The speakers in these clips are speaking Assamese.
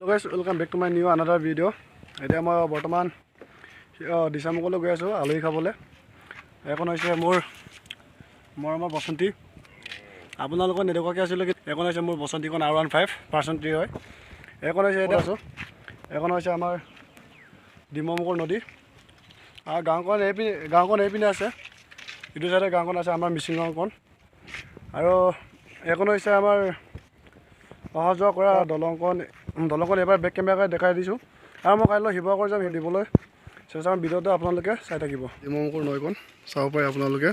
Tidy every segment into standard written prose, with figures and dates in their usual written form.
Guys, welcome back to my new another video. এতিয়া মই বৰ্তমান দিচাংমুখলৈ গৈ আছোঁ আলহী খাবলৈ। এইখন হৈছে মোৰ মৰমৰ বসন্তী। আপোনালোকৰ নেদেখুৱাকৈ আছিলোঁ, কিন্তু এইখন হৈছে মোৰ বসন্তীখন R15 version 3 হয়। এইখন হৈছে, এতিয়া আছোঁ, এইখন হৈছে আমাৰ ডিমৌমুখৰ নদী। আৰু গাঁওখন এইপিনে আছে, ইটো চাইডে গাঁওখন আছে আমাৰ মিচিং গাঁওখন। আৰু এইখন হৈছে আমাৰ অহা যোৱা কৰা দলংখন। দলংখন এবাৰ বেক কেমেৰাকৈ দেখাই দিছোঁ। আৰু মই কাইলৈ শিৱসাগৰ যাম দিবলৈ চেষ্টা কৰিম। ভিডিঅ'টো আপোনালোকে চাই থাকিব। ডিমৌমুখৰ নৈখন চাব পাৰে আপোনালোকে।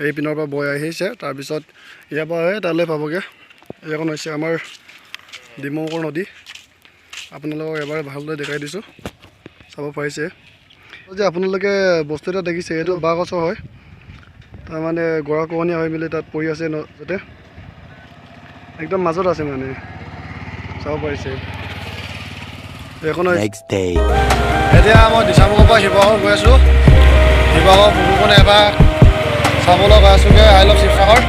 এই পিনৰ পৰা বৈ আহিছে, তাৰপিছত ইয়াৰ পৰা এই তালৈ পাবগৈ। এইখন হৈছে আমাৰ ডিমৌমুখৰ নদী। আপোনালোকক এবাৰ ভালদৰে দেখাই দিছোঁ, চাব পাৰিছে যে আপোনালোকে বস্তু এটা দেখিছে, এইটো বাঁহ গছৰ হয়। তাৰমানে গৰাখহনীয়া হৈ মেলি তাত পৰি আছে, যাতে একদম মাজত আছে, মানে চাব পাৰিছে এইখন হৈছে। Next day. এতিয়া মই দিচাংমুখৰ পৰা শিৱসাগৰ গৈ আছোঁ। শিৱসাগৰ পুখুৰীখনে এবাৰ চাবলৈ গৈ আছোঁগৈ। I love Sivasagar,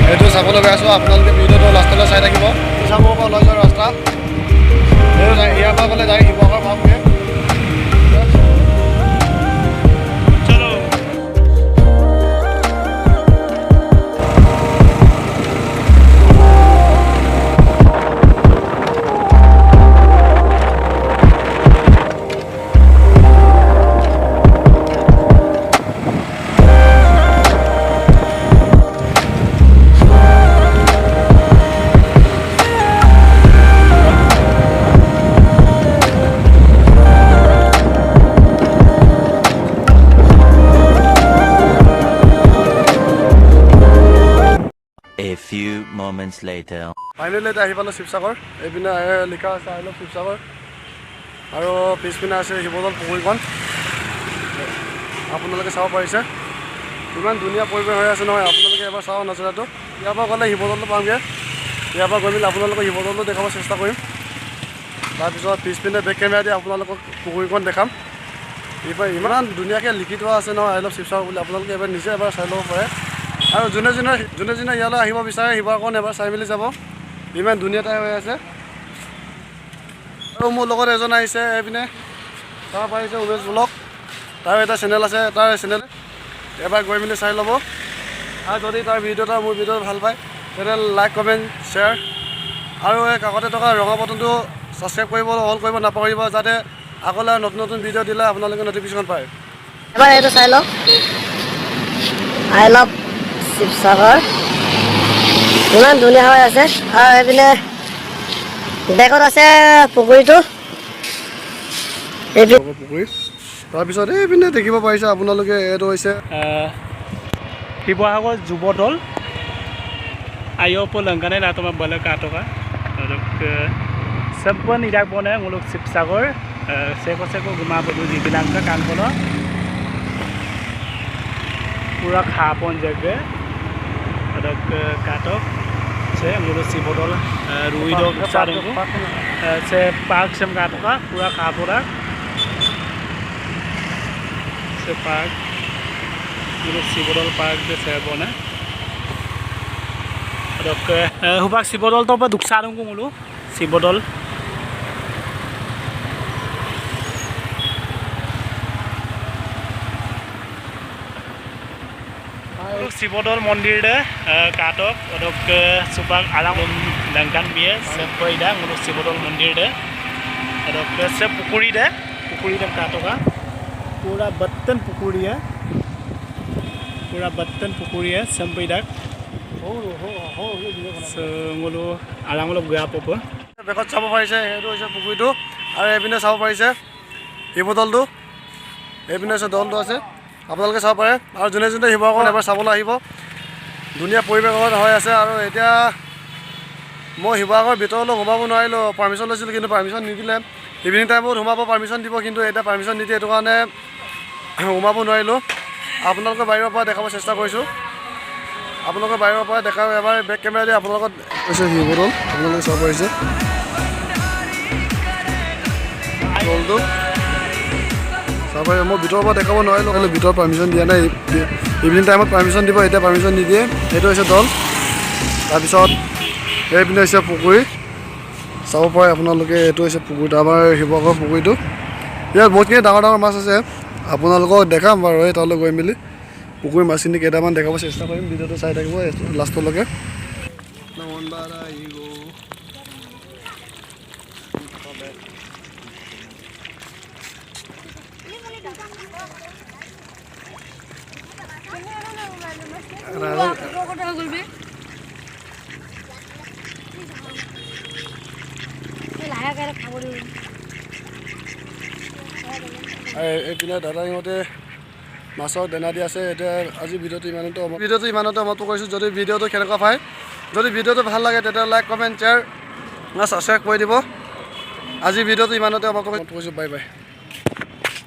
সেইটো চাবলৈ গৈ আছোঁ। আপোনালোকে ভিডিঅ'টো লাষ্টলৈ চাই থাকিব। দিচাংমুখৰ পৰা ওলাই যোৱা ৰাস্তা সেইটো। ইয়াৰ পৰা গ'লে ডাইৰেক্ট শিৱসাগৰ পামগৈ। চলো। A few moments later. Finally এতিয়া আহি পালোঁ শিৱসাগৰ। এইপিনে লিখা আছে I love Sivasagar. আৰু পিছপিনে আছে শিৱদৌল পুখুৰীখন। আপোনালোকে চাব পাৰিছে, ইমান ধুনীয়া পৰিৱেশ হৈ আছে নহয়। আপোনালোকে এবাৰ চাওক নজৰাটো। ইয়াৰ পৰা গ'লে শিৱদৌলটো পামগৈ। ইয়াৰ পৰা গৈ মেলি আপোনালোকক শিৱদৌলটো দেখাব চেষ্টা কৰিম। তাৰপিছত পিছপিনে বেক কেমেৰা দি আপোনালোকক পুখুৰীখন দেখাম। এইবাৰ ইমান ধুনীয়াকৈ লিখি থোৱা আছে নহয় I love Sivasagar বুলি। আপোনালোকে এবাৰ নিজে এবাৰ চাই ল'ব পাৰে। আৰু যোনে যোনে ইয়ালৈ আহিব বিচাৰে, শিৱসাগৰখন এবাৰ চাই মেলি যাব। ইমান ধুনীয়া ঠাই হৈ আছে। আৰু মোৰ লগত এজন আহিছে, এইপিনে চাব পাৰিছে, উমেশ ব্লগ। তাৰ এটা চেনেল আছে, তাৰ চেনেল এবাৰ গৈ মেলি চাই ল'ব। আৰু যদি তাৰ ভিডিঅ' এটা মোৰ ভিডিঅ' ভাল পায়, তেনেহ'লে লাইক, কমেণ্ট, শ্বেয়াৰ আৰু এই কাষতে থকা ৰঙা বটনটো ছাবস্ক্ৰাইব কৰিব, অল কৰিব নাপাহৰিব, যাতে আগলৈ নতুন নতুন ভিডিঅ' দিলে আপোনালোকে নটিফিকেশ্যন পায়। এবাৰ এইটো চাই লওক, I love Sivasagar. ইমান ধুনীয়া হৈ আছে। আৰু এইপিনে বেকত আছে পুখুৰীটো এইপিনে। পুখুৰী। তাৰপিছত এইপিনে দেখিব পাৰিছে আপোনালোকে, এইটো হৈছে শিৱসাগৰ যুৱ দল আয়োপ লংকানে না তোমাৰ বলে কাটকা सब নিদাক বনে মুলুক শিৱসাগৰ চেকো চেকো গুমা বদু যিবিলাক কাম বন পুৰা খা পন জেগে কাটক से मुलुक শিৱদৌল रुई दो सारंगु से पार्क से काटका पूरा खा पूरा से पार्क मुलुक শিৱদৌল পাৰ্ক দে से বনে। হুবাক শিৱদৌল তো দুকসাৰংগু মুলু শিৱদৌল। শিৱদৌল মন্দিৰ দে কাটক odok supak alang langkan bie sempai da ngulu Sivadol মন্দিৰ দে odok se পুখুৰী দে, পুখুৰী দে কাটকা পুৰা বত্তন পুখুৰী है, পুৰা বত্তন পুখুৰী है sempai dak so ngulu alang অলপ গয়া পপ। বেকত চাব পাৰিছে, সেইটো হৈছে পুখুৰীটো। আৰু এইপিনে চাব পাৰিছে শিৱদৌলটো। এইপিনে হৈছে দৌলটো আছে, আপোনালোকে চাব পাৰে। আৰু যোনে যোনে শিৱসাগৰত এবাৰ চাবলৈ আহিব, ধুনীয়া পৰিৱেশত হৈ আছে। আৰু এতিয়া মই শিৱসাগৰ ভিতৰলৈ সোমাব নোৱাৰিলোঁ। পাৰ্মিশ্যন লৈছিলোঁ, কিন্তু পাৰ্মিশ্যন নিদিলে। ইভিনিং টাইমত সোমাব পাৰ্মিশ্যন দিব, কিন্তু এতিয়া পাৰ্মিশ্যন নিদিয়ে, সেইটো কাৰণে সোমাব নোৱাৰিলোঁ। আপোনালোকে বাহিৰৰ পৰা দেখাব চেষ্টা কৰিছোঁ। আপোনালোকে বাহিৰৰ পৰা দেখা এবাৰ বেক কেমেৰা দি আপোনালোকক হৈছে শিৱদৌল। আপোনালোকে চাব পাৰিছে দৌলটো, চাব পাৰিব। মই ভিতৰৰ পৰা দেখাব নোৱাৰিলোঁ, কিন্তু ভিতৰত পাৰ্মিশ্যন দিয়া নাই। ইভিনিং টাইমত পাৰ্মিশ্যন দিব, এতিয়া পাৰ্মিশ্যন নিদিয়ে। সেইটো হৈছে দৌল। তাৰপিছত এইপিনে হৈছে পুখুৰী। চাব পাৰে আপোনালোকে, এইটো হৈছে পুখুৰীটো, আমাৰ শিৱসাগৰ পুখুৰীটো। ইয়াত বহুতখিনি ডাঙৰ ডাঙৰ মাছ আছে। আপোনালোকক দেখাম বাৰু, এই তালৈ গৈ মেলি পুখুৰীৰ মাছখিনি কেইটামান দেখাব চেষ্টা কৰিম। ভিডিঅ'টো চাই থাকিব লাষ্টলৈকে। এইপিনে দাদা ইহঁতে মাছক দানা দি আছে। এতিয়া আজি ভিডিঅ'টো ইমানতে সমাপ্ত কৰিছোঁ। যদি ভিডিঅ'টো কেনেকুৱা পায়, যদি ভিডিঅ'টো ভাল লাগে, তেতিয়া লাইক, কমেণ্ট, শ্বেয়াৰ, ছাবস্ক্ৰাইব কৰি দিব। আজি ভিডিঅ'টো ইমানতে সমাপ্ত কৰিছোঁ। Bye bye.